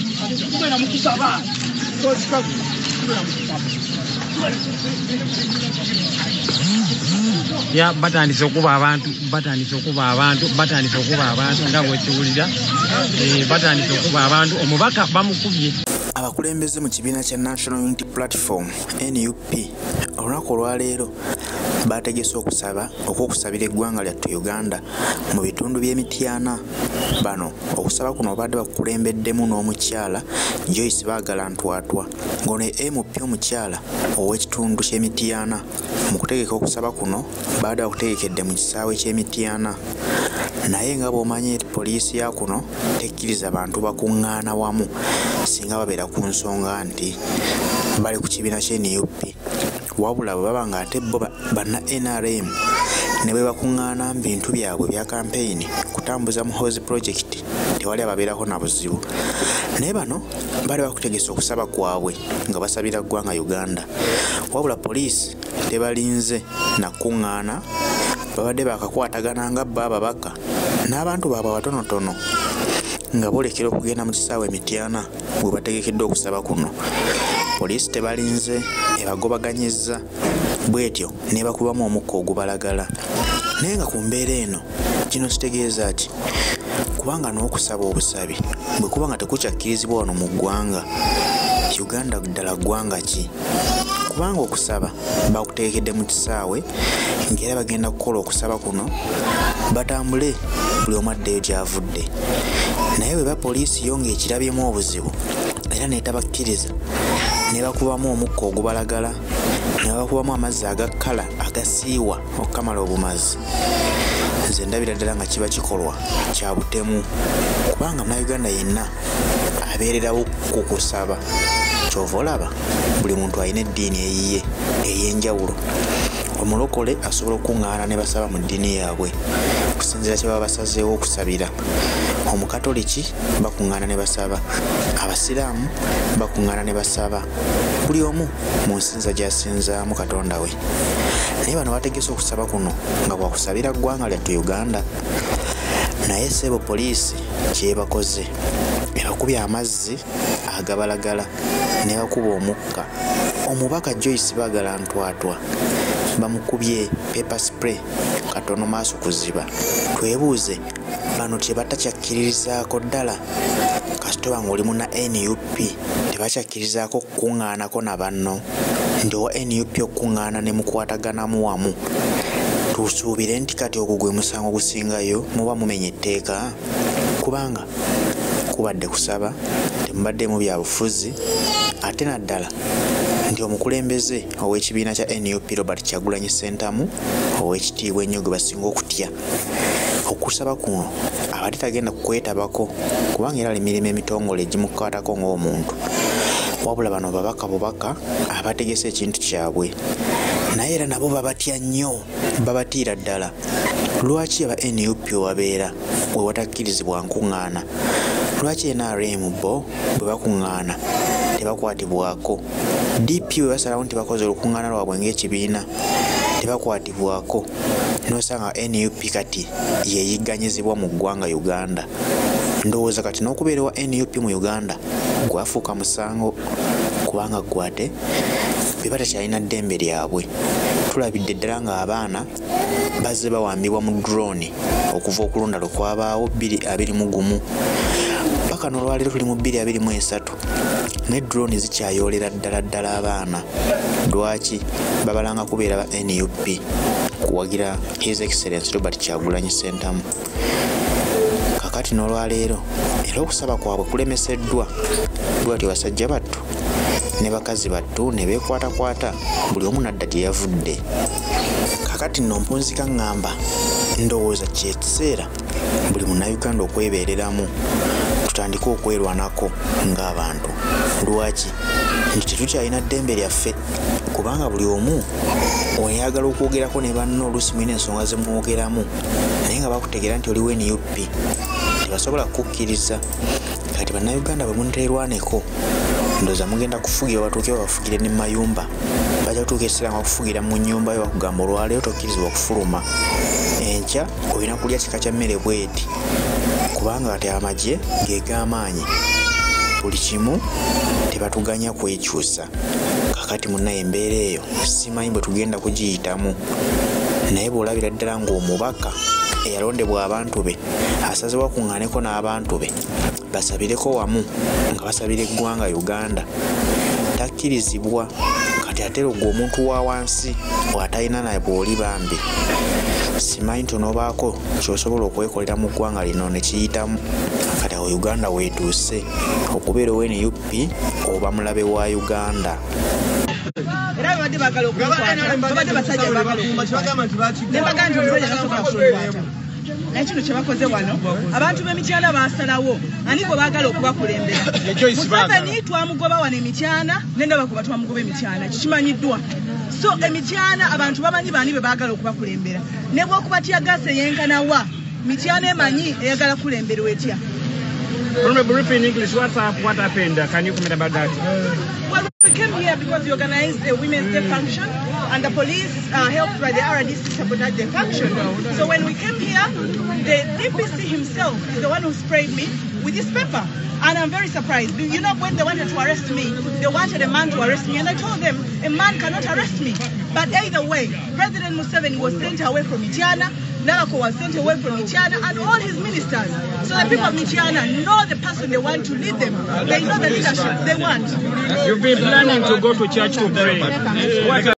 Tugenda mu kusaba. Tugenda mu kusaba. Ya batandise okuba abantu, batandise okuba abantu, batandise okuba abantu nga bwekiwulira. Batandise okuba abantu, omubaka bamukubye. Abakulembeze mu kibiina kya National Unity Platform NUP olunaku olwaleero bategese okusaba okw'okusabira eggwanga lyattu Uganda mu bitundu by'e Mityana. Bano okusaba kuno babadde bakukulembeddemu n'omukyala Joyce Baagala Ntwatwa, ng'ono ye MP omukyala ow'ekitundu ky'e Mityana. Mu kutegeka okusaba kuno babadde bakutegekedde mu kisaawe ky'e Mityana, naye nga bw'omanyi poliisi ya kuno tekkiriza bantu bakuŋŋaana wamu singa babeera ku nsonga nti bali ku kibiina kye NUP. Wabula bwe baba ng'ate bo banna NRM ne bwe bakuŋŋaana mu bintu byabwe bya kampeyini kutambuza Muhoozi Project, tewali ababeerako na buzibu. Naye bano baali bakutegese okusaba kwabwe nga basabira ggwanga Uganda, wabula poliisi tebalinze na kuŋŋaana, babadde baakakwatagana nga bo ababaka n'abantu baabwe abatonotono nga boolekera okugenda mu kisaawe Mityana we bategekeddwa okusaba kuno. Poliisi tebalinze, ebagobaganyizza bw'etyo n'ebakubamu omukka ogubalagala. Naye nga ku mbeera eno kino kitegeeza ki? Kubanga n'okusaba obusabi bwe kuba nga tekukyakkirizibwa wano mu ggwanga, Uganda ddala ggwanga ki? Kubanga okusaba bakutegekedde mu kisaawe ng'era bagenda kukola okusaba kuno batambule buli omu addeyo gy'avudde. Naye bwe ba poliisi yo ng'ekirabyemu obuzibu era n'etabakkiriza, ne bakubamu omukka ogubalagala, ne bakubamu amazzi agakkala agasiiwa okukamala obumazi. Nze ndabira ddala nga kiba kikolwa kya butemu, kubanga Munnayuganda yenna abeererawo ku kusaba. Ky'ova olaba buli muntu alina eddiini eyiye ey'enjawulo. Omulokole asobola okukuŋŋaana ne basaba mu ddiini yaabwe okusinziira kye baba basazeewo okusabira. Omukatoliki bakuŋŋaana ne basaba, Abasiraamu bakuŋŋaana ne basaba, buli omu mu nsinza gy'asinzaamu Katonda we. Naye bano bategese okusaba kuno nga bwakusabira ggwanga lyattu Uganda. Naye ssebo poliisi kyebakoze, ebakubye amazzi agabalagala ne bakuba omukka. Omubaka Joyce Baagala Ntwatwa bamukubye pepper spray katono maaso kuziba. Twebuuze bano kye batakyakkiririzaako ddala, kasita oba ng'oli munna NUP tebakyakkirizaako kukuŋŋaanako na banno, nti owa NUP okukuŋŋaana ne mukwataganamu wamu. Tusuubire nti kati ogwo gwe musango ogusingayo muba mumenya etteeka, kubanga kubadde kusaba, temubaddemu bya bufuzi, ate naddala nti omukulembeze ow'ekibiina kya NUP Robert Kyagulanyi Ssentamu ow'ekitiibwa ennyo gwe basinga okutya. Okusaba kuno abadde tagenda kukwetabako kubanga era ali mirimu emitongole egimukwatako ng'omuntu. Wabula bano babaka bubaka abategese ekintu kyabwe, naye era nabo babatya nnyo, babatiira ddala. Lwaki aba NUP wabeera we watakkirizibwa nkuŋŋaana? Lwaki NRM bo bwe bakuŋŋaana tebakwatibwako? DP bwe basalawo nti bakoze olukuŋŋaana lwabwe ng'ekibiina tebakwatibwako, n'osanga NUP kati yeeyigganyizibwa mu ggwanga Uganda. Ndowooza kati n'okubeera wa NUP mu Uganda gwafuuka musango, kubanga ggwe ate be batakyalina ddembe lyabwe. Tulabidde ddala ng'abaana bazze bawambibwa mu drone okuva okulonda lwe kwabaawo 2021 paka n'olwaleero tuli mu 2023, ne drone zikyayoolera ddala ddala abaana. Lwaki babalanga kubeera ba NUP kuwagira His Excellency Robert Kyagulanyi Ssentamu? Kakati n'olwaleero era okusaba kwabwe kulemeseddwa bwatyo basajja battu ne bakazi battu ne beekwatakwata buli omu n'adda gye yavudde. Kakati nno mpunzika ŋŋamba ndowooza kye kiseera buli Munnayuganda okwebeereramu, tutandike okwerwanako ng'abantu. Lwaki? Nti tetukyalina ddembe lyaffe, kubanga buli omu oyagala okwogerako ne banno, oluusi mulina ensonga ze mwogeramu naye nga bakutegeera nti oliwo NUP, tebasobola kukukkiriza. Kati Bannayuganda bwe muteerwaneko ndowooza mugenda kufugira, batuuke babafugire ne mayumba. Bajja kutuuka ekiseera nga bakufugira mu nnyumba yo, bakugamba olwaleero tokkirizibwa kufuluma, enkya olina kulya kika kya mmere bw'eti, kubanga kati amagye ge g'amaanyi. Buli kimu tebatuganya kwekyusa. Kakati munnaye embeera eyo simanyi bwe tugenda kugiyitamu, naye bw'olabira ddala ng'omubaka eyalondebwa abantu be asazibwa kuŋŋaaneko n'abantu be basabireko wamu nga basabira eggwanga Uganda, takkirizibwa. Kati ate gwe omuntu wa wansi bw'atalina naye bw'oli bambi, simanyi nti onoobaako ky'osobola okwekolera mu ggwanga lino ne kiyitamu. Kati awo Uganda weetuuse okubeera owa NUP oba mulabe wa Uganda. Era babadde baagala okukwata, babadde basajja baagala okukwata, ne bagamba nti omusajja tasobola kukwata. Naye kino kye bakoze wano, abantu b'Emityana baasalawo ani gwe baagala okubakulembera. Museveni twamugoba wano Emityana, nendaba kuba twamugoba Emityana, kikimanyiddwa. So Emityana abantu bamanyi baani be baagala okubakulembera, ne bw'okuba teargas eyenkana wa, Mityana emanyi eyagala kulemberwa etya. Honorable, briefly in English, what's up, what happened? Can you comment about that? Well, we came here because we organized a Women's Day function, and the police, helped by the RDC, sabotaged the function. So when we came here, the DPC himself is the one who sprayed me with this pepper. And I'm very surprised. You know, when they wanted to arrest me, they wanted a man to arrest me. And I told them, a man cannot arrest me. But either way, President Museveni was sent away from Mityana, Nabakooba was sent away from Mityana, and all his ministers. So the people of Mityana know the person they want to lead them. They know the leadership they want. You've been planning to go to church to pray. What